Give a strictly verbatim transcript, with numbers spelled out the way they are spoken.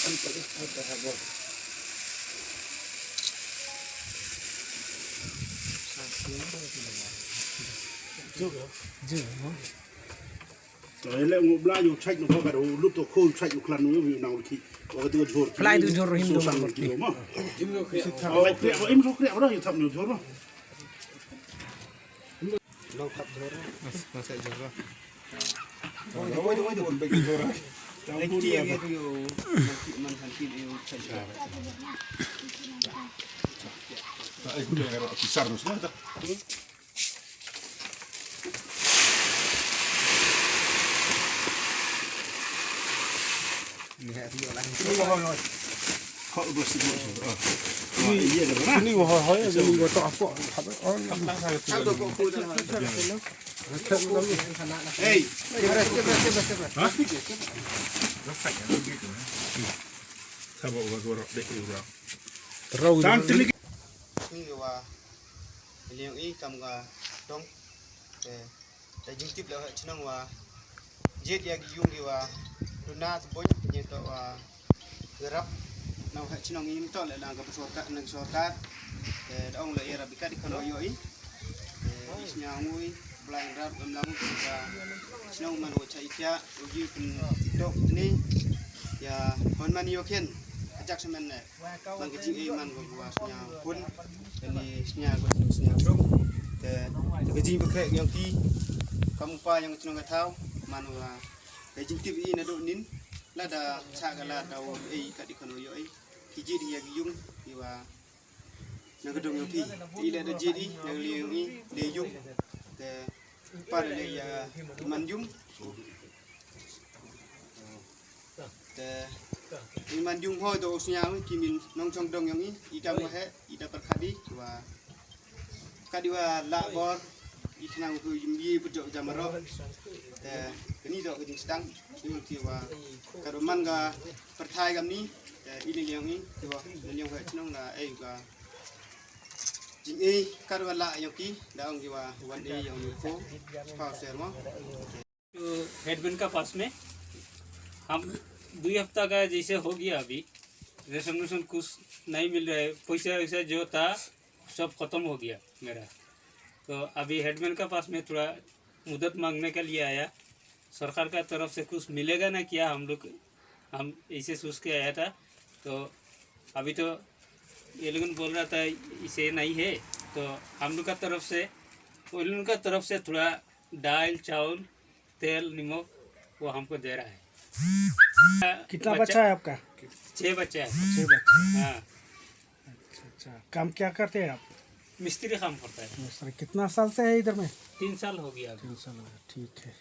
Jooh, jooh. Te le ngu bla yu chait nu ka ru lut to ko chait u klan nu yu nang ki. Wa ka tu jhur. Plai tu jhur him do. Sang ki ma. Him ro kriah, him ro kriah, yu thap nu jhur. Nang thap jhur. Mas, mas jhur. Oi, oi, oi, oi, bek jhur. Lagi yang itu yu. Nanti man nanti yu chait. Ai, ku dengar aku sarus lah. Ini hoi hoi. Ini hoi hoi, ini hoi hoi. Hey, coba, coba, coba, coba. Hah? Coba, coba, coba, dek, coba. Terus. Tang, gitu. Ini wa, ini yang i kam ga dong. Eh, Te jingtip le waheh chnong wa jied ya ki yung ki wa duna tboñ, ni to wa yarap na waheh chnong i, ni to le na ka sorkar, na sorkar. Te da ong le yarap i kat i khon wa yoh i. Te i sñiaw ngui, Blai Rat, em lang ka chnong man wa chai kia, u ji pyntok tni. Ya, hon man yoh kien, ajak semen ne. Man ka jingim man ko wa sñiaw khun, kani sñiaw ko sñiaw suk. Te, te ka jingpynkhreh yong ki, kam u pa yong ka chnong ka thaw, man wa ka jingtip i na do nin, lada cha ka lada wa ei ka di khon wa yoh i, ki jied ya ki yung, ki wa na ka dong yong phi. Te i lada jied i, na ka liang yong i, le yung. Te, pa le ya, i man yung. Te, i man yung hoi to u sñiaw, ki min nongchong dong yong i, i kam wa heh, i da pyrkhat i, wa, kat i wa lah bor, i khnang u yim ye pyrjok jam ro. Te, kani to ka jingstang, i wa ki wa, kat wa man ka pyrthai kam ni, te, i ni yong i, ki wa, ni yong heh chnong la, ei ka. Jing ei, kat wa lah yong ki, da ong ki wa, wan ei yong i ko, pa ser mo. तो हेडमैन का पास में हम दो हफ्ता का जैसे हो गया, अभी रेशन वेशन कुछ नहीं मिल रहा है, पैसा वैसा जो था सब खत्म हो गया मेरा। तो अभी हेडमैन का पास में थोड़ा मदद मांगने के लिए आया, सरकार का तरफ से कुछ मिलेगा ना क्या, हम लोग, हम ऐसे सोच के आया था। तो अभी तो ये लोगन बोल रहा था इसे नहीं है, तो हम लोग का तरफ से, उन लोगों का तरफ से थोड़ा दाल, चावल, तेल, नमक वो हमको दे रहा है। कितना बच्चा, बच्चा है आपका? छह बच्चा है। छह बच्चा। हाँ। अच्छा, अच्छा। काम क्या करते हैं आप? मिस्त्री काम करता है। मिस्त्री। कितना साल से है इधर में? तीन साल हो गया अभी। तीन साल हो गया, ठीक है।